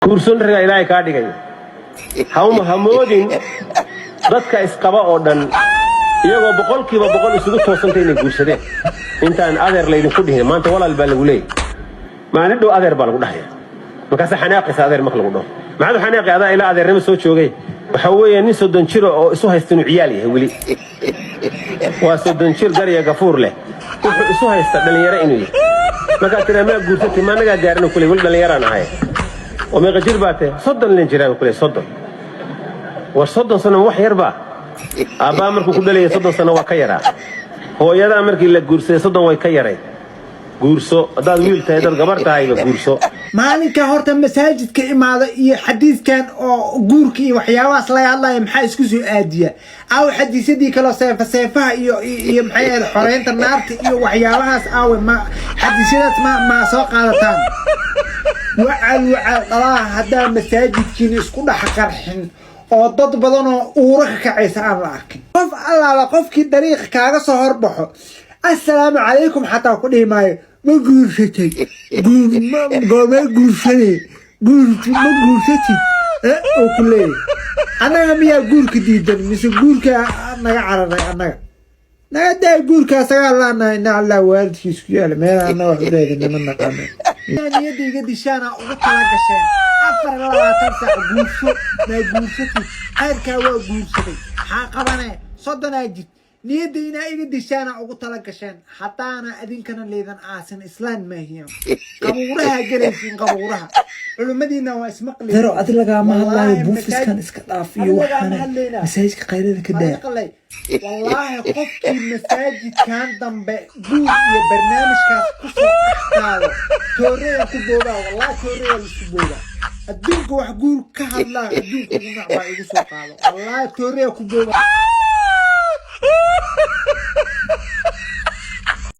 Guurson ragaa Ilaahay kaa dhigayo. Hawma hamoodin dadka isqaba oo dhan iyagoo 100% isugu toosantay inay guursadeen. Intaan adeer laydinku dhihin, maanta walaal baa lagu leeyahy. Maalin dhow adeer baa lagu dhahaya. Markaasa xanaaqaysa adeer marka lagu dhaho. Maxaad u xanaaqi? Adaa ilaa adeernimo soo joogay. Waxa weeye nin 30 jira oo isu haysta inuu ciyaal yahay weli. Waa 30 jir garya gafuur leh, wuxuu isu haysta dhallinyaro inuu yahay. Markaad tiraa "Maa guursatay?" "Ma annagaa gaarin kule, weli dhallinyaraan ahay." "Oo meeqa jir baa tahay?" 30 len jiraan kule, 30. War 30 sano wax yar baa? Aabbaa markuu ku dhalayay 30 sano waa ka yaraa. Hooyadaa markii la guursaday 30 way ka yaray. Guurso haddaad wiil tahay, haddaad gabar tahayba guurso. Maalinka horta masaajidka imaada iyo xadiiskan oo guurka iyo waxyaabahaas laga hadlaya maxaa isku soo aadiya? Aawe xadiisyadii kaloo seefa seefaha iyo maxay ahayd, xoreynta naarta iyo waxyaabahaas? Aawe ma xadiisyadaas ma soo qaadataan? Wacal wacal dhalaha haddaa masaajidkiina isku dhex qarxin oo dad badan oo uura ka kacaysa aan la arkin. Qof allaala qofkii dariiqa kaaga soo horbaxo, "Assalaamu calaykum" xataa ku dhihi maayo. "Ma guursatay?" "Guur ma goormee guursanay?" "Guur ma guursatid?" Oo ku leeyahay. Annaga miyaa guurka diidan mise guurka naga cararay? Annaga naga daa guurka, asagaa laanahay. Ina Allah waalidkiis ku yaala meel annaga wax u raadina ma naqaano. Niyadda iga dishaana ugu tala gasheen 24 saac "Guurso, maa guursatid?" Qayrkaa waa guursaday, maxaa qabane? 30-aa jid. Niyadda inaa iga dishaana ugu tala gasheen. Haddaana adinkana leedan aasin islaan maahiyan, qabuuraha gelaysiin, qabuuraha. Culimmadiina waa ismaqli. Daro adi lagaama hadlaayo, buufiskan iska dhaaf iyo waxaana masaajidka qaylada ka daa. Wallaahi qofkii masaajidkan dambe guur iyo barnaamijkaas kusoo dhex qaado, tooreya ku boobaa. Wallahi tooreya laisku boobaa. Adduunka wax guur ka hadlaa adduunka ugu nacbaa igu soo qaado. Wallaahi tooreya ku boobaa.